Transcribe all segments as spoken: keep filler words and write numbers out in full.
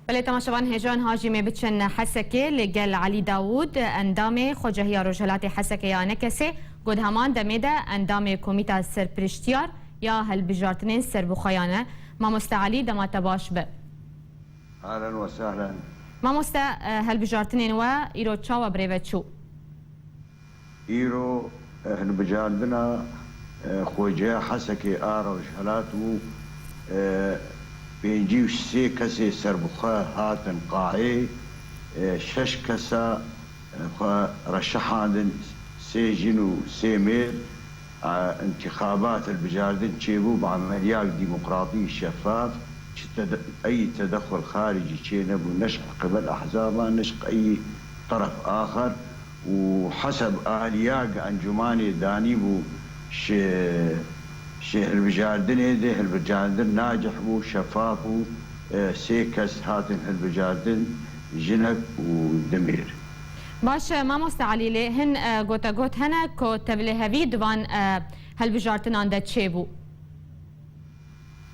Belê temaşevan hêja niha jî mê biçin Hesekê, li gel Elî Dawûd, endamê Xwecehiya Rojhilatê Hesekê ya ANKSê, got heman demê de endamê Komîta Serpiriştiyar ya Hilbijartinên Serbixweyan e. Mamoste Elî, dema te baş be. Ahlen ve sahlen. Mamoste, e, hilbijartinên we îro çawa birêve çû? Îro, e, hilbijartina, e, Xweceya Hesekê a Rojhilat û, e, pêncî û sê kesê serbixwe hatin qahê, e, şeş kesa, e, xwe reşihandin, sê jin û sê mêr. E, întîxabat hilbijardin çêbû bi emeliyek demokratî şeffaf, çi tede-, ey tedexul xaricî çênebû, ne ji qibel ehzaban, ne ji ey teref axer. Û heseb aliya gi encûmanê danîbû ji, ji hilbijardinê de, hilbijardin nacih bû, şefaf bû, e, sê kes hatin hilbijardin, jinek û du mêr. Baş e, mamoste Elî, lê hin, e, gotegot hene ku tevlihevî di van, e, hilbijartinan de çêbû?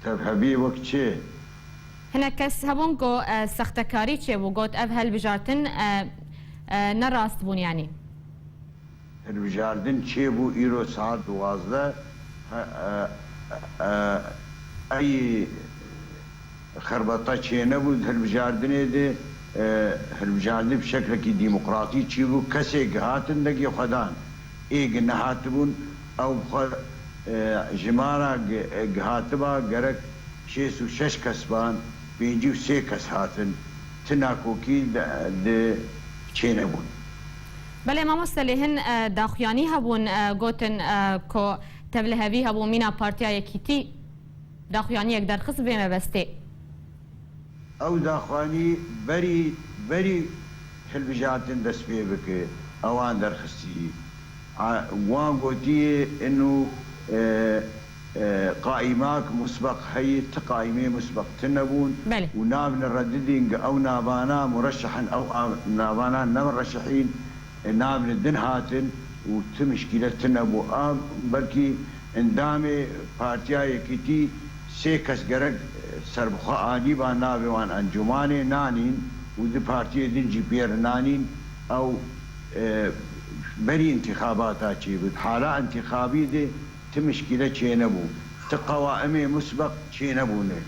Tevhevî wek çi? Hinek kes hebûn ku, e, sextekarî çêbû, got ev hilbijartin, e, e, ne rast bûn, yanî. Hilbijardin çêbû îro saet duwazdeh, he, e, e, ey xerbeta çênebû, di hilbijardinê de, e, hilbijardin bi şeklekî demokratî çêbû, kesê gihatin degê xwe dan. Ê gi nehatibûn, ew bi xwe, e, jimara gi-, gihatiba gerek şêst û şeş kes ban, pêncî û sê kes hatin, ti nakokî di, di çênebûn. Belê mamoste, lê hin, e, daxuyanî hebûn, e, gotin, e, ku tevlihevî hebû mîna Partiya Yekîtî daxuyaniyek derxist vê mebestê. Ew daxuyanî berî, berî hilbijartin dest pê bike, ewan derxistî. A, wan gotiye inu, e, e, qaimak musbeq heye, ti qaîmê musbeq tune bûn. Belê. Û navne redidîn gi ew navana mureşehin, ew a-, navana ne mureşehîn, e, navne din hatin û ti mişkîle tune bû. A, belkî endamê Partiya Yekîtî sê kes gerek, e, serbixwe anîba navê wan encûmanê nanîn û di partiyê din jî pê re nanîn. Ew, e, berî întîxabata çêbû. Di hala întîxabî de ti mişkîle çênebû. Ti qewaimê musbeq çênebûne.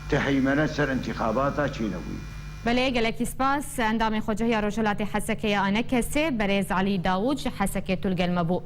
Ti heymene ser întîxabata çênebûye. Belê, gelekî spas. Endamê Xwecehiya Rojhilatê Hesekê ya ANKSê, berêz Elî Dawûd ji Hesekê tu li gel me bû.